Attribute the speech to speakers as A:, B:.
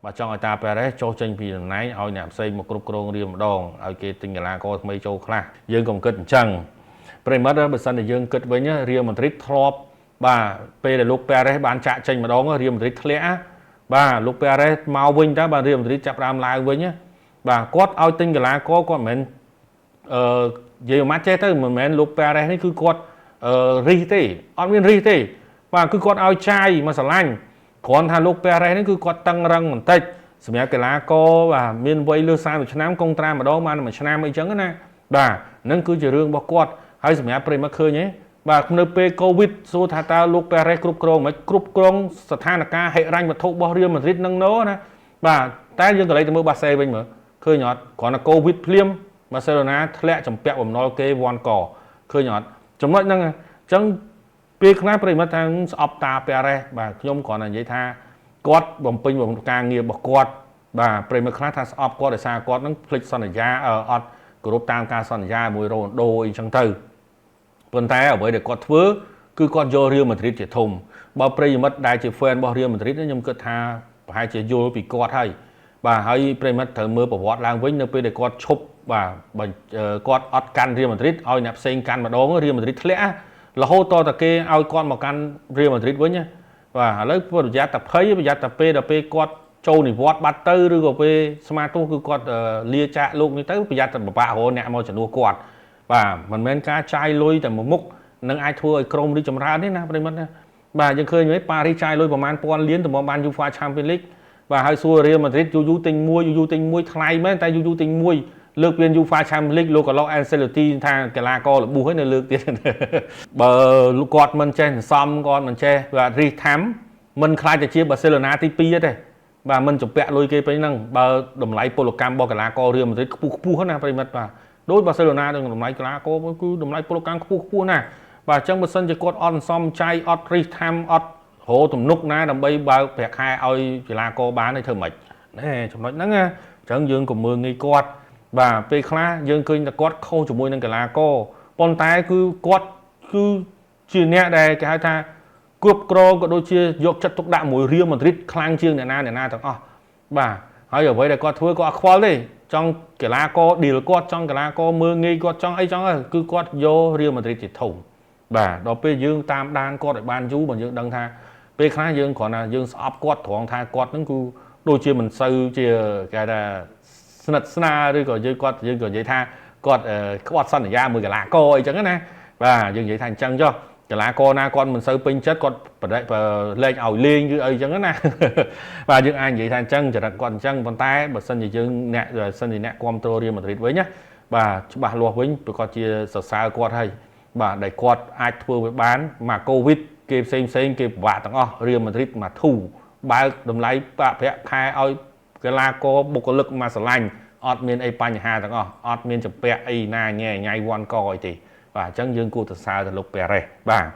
A: បាទចង់ឲ្យតាប៉េរ៉េសចុះចេញពីតំណែងឲ្យអ្នកផ្សេងមកគ្រប់គ្រងរៀលម្ដងឲ្យគេទិញកីឡាករថ្មីចូលខ្លះយើងកុំគិតអញ្ចឹងប្រិមិត្តបើសិនជាយើងគិតវិញរៀលម៉ាឌ្រីតធ្លាប់បាទពេលដែលលោកប៉េរ៉េសបានចាក់ចេញម្ដងរៀលម៉ាឌ្រីតធ្លាក់បាទលោកប៉េរ៉េសមកវិញតើបាទរៀលម៉ាឌ្រីតចាប់ដើមឡើងវិញបាទគាត់ឲ្យទិញកីឡាករគាត់មិនមែនអឺនិយាយមកចេះទៅមិនមែនលោកប៉េរ៉េសនេះគឺគាត់រិះទេអត់មានរិះទេបាទគឺគាត់ឲ្យចាយមកស្រឡាញ់គ្រាន់ថាលោកប៉េរ៉េសនេះគឺគាត់តឹងរឹងបន្តិចសម្រាប់កីឡាករបាទមានវ័យលើស30ឆ្នាំកុងត្រាម្ដងបានមួយឆ្នាំអីចឹងណាបាទនឹងគឺជារឿងរបស់គាត់ហើយសម្រាប់ប្រិមត្តឃើញទេបាទនៅពេលកូវីដសួរថាតើលោកប៉េរ៉េសគ្រប់គ្រងមិនគ្រប់គ្រងស្ថានភាពហិរញ្ញវត្ថុរបស់រៀលម៉ាឌ្រីតនឹងណូណាបាទតែយើងក៏លេចទៅមើលបាសេវិញមើលឃើញអត់គ្រាន់តែកូវីដភ្លាមបាសេឡូណាធ្លាក់ចម្ពាក់បំណុលគេវ៉ាន់កឃើញអត់ចំណុចហ្នឹងអញ្ចឹងពេលខ្លះប្រិមត្តថាស្អប់តាប៉េរ៉េសបាទខ្ញុំគ្រាន់តែនិយាយថាគាត់បំពេញការងាររបស់គាត់បាទប្រិមត្តខ្លះថាស្អប់គាត់ដោយសារគាត់នឹងភ្លេចសន្យាអត់គោរពតាមការសន្យាមួយរ៉ូណាល់ដូអីចឹងទៅប៉ុន្តែអ្វីដែលគាត់ធ្វើគឺគាត់យករៀលម៉ាឌ្រីតជាធំបើប្រិយមិត្តដែលជា fan របស់រៀលម៉ាឌ្រីតខ្ញុំគិតថាប្រហែលជាយល់ពីគាត់ហើយបាទហើយប្រិយមិត្តត្រូវមើលប្រវត្តិឡើងវិញនៅពេលដែលគាត់ឈប់បាទគាត់អត់កាន់រៀលម៉ាឌ្រីតឲ្យអ្នកផ្សេងកាន់ម្ដងរៀលម៉ាឌ្រីតធ្លាក់រហូតតតែគេឲ្យគាត់មកកាន់រៀលម៉ាឌ្រីតវិញបាទឥឡូវប្រយ័ត្នតែភ័យប្រយ័ត្នតែពេលដល់ពេលគាត់ចូលនិវត្តន៍បាត់ទៅឬក៏ពេលស្មាទោសគឺគាត់លាចាកលោកនេះទៅប្រយ័ត្នតែពិបាករកអ្នកមកជំនួសគាត់បាទមិនមែនការចាយលុយតែមួយមុខនឹងអាចធ្វើឲ្យក្រុមរីកចម្រើនទេណាប្រិយមិត្តណាបាទយើងឃើញហើយប៉ារីសចាយលុយប្រមាណ1000លានតម្រាំបាន UEFA Champions League បាទហើយសួររៀលម៉ាឌ្រីតយូរយូរទិញមួយយូរយូរទិញមួយថ្លៃមែនតែយូរយូរទិញមួយលើកមាន UEFA Champions League លោកកាឡូអេនសេឡូទីថាកីឡាកររបួសហើយនៅលើកទៀតបើគាត់មិនចេះសន្សំគាត់មិនចេះបាទរិះថាំមិនខ្លាចទៅជាបាសេឡូណាទី2ទេបាទមិនជំពាក់លុយគេពេញហ្នឹងបើតម្លៃពលកម្មរបស់កីឡាកររៀលម៉ាឌ្រីតខ្ពស់ខ្ពស់ណាប្រិមិត្តបាទដូចបាសេឡូណានឹងតម្លៃកីឡាករគឺតម្លៃពលកម្មខ្ពស់ខ្ពស់ណាបាទអញ្ចឹងបើសិនជាគាត់អត់សន្សំចៃអត់រិះថាំអត់រោទំនុកណាដើម្បីបើកប្រាក់ខែឲ្យកីឡាករបានឲ្យធ្វើម៉េចណែចំណុចហ្នឹងណាអញ្ចឹងយើងក៏មើលងាយគាត់បាទពេលខ្លះយើងឃើញតែគាត់ខុសជាមួយនឹងកីឡាករប៉ុន្តែគឺគាត់គឺជាអ្នកដែលគេហៅថាគ្រប់គ្រងក៏ដូចជាយកចិត្តទុកដាក់មួយរៀលម៉ាឌ្រីតខ្លាំងជាងអ្នកណាអ្នកណាទាំងអស់បាទហើយអ្វីដែលគាត់ធ្វើក៏អត់ខ្វល់ទេចង់កីឡាករឌីលគាត់ចង់កីឡាករមើលងាយគាត់ចង់អីចង់គឺគាត់យករៀលម៉ាឌ្រីតជាធំបាទដល់ពេលយើងតាមដានគាត់ឲ្យបានយូរបើយើងដឹងថាពេលខ្លះយើងគ្រាន់តែយើងស្អប់គាត់ត្រង់ថាគាត់នឹងគឺដូចជាមិនសូវជាគេថាស្និទ្ធស្នាលឬក៏យើងគាត់យើងក៏និយាយថាគាត់ក្បត់សន្យាមួយកីឡាករអីចឹងណាបាទយើងនិយាយថាអញ្ចឹងចុះកីឡាករណាគាត់មិនសូវពេញចិត្តគាត់បដិលែងឲ្យលេងឬអីចឹងណាបាទយើងអាចនិយាយថាអញ្ចឹងចរិតគាត់អញ្ចឹងប៉ុន្តែបើសិនជាយើងអ្នកបើសិនជាអ្នកគ្រប់គ្រងរៀលម៉ាឌ្រីតវិញណាបាទច្បាស់លាស់វិញប្រកាសជាសរសើរគាត់ហើយបាទដែលគាត់អាចធ្វើវាបានមកកូវីដគេផ្សេងផ្សេងគេពិបាកទាំងអស់រៀលម៉ាឌ្រីតមកធូរបើកតម្លៃប្រាក់ខែឲ្យកីឡាករបុគ្គលិកមកស្រឡាញ់អត់មានអីបញ្ហាទាំងអស់អត់មានចម្ពាក់អីណាញ៉ែញ៉ៃវ៉ាន់កអីទេបាទអញ្ចឹងយើងគួរទៅសើទៅលោកប៉េរ៉េសបាទ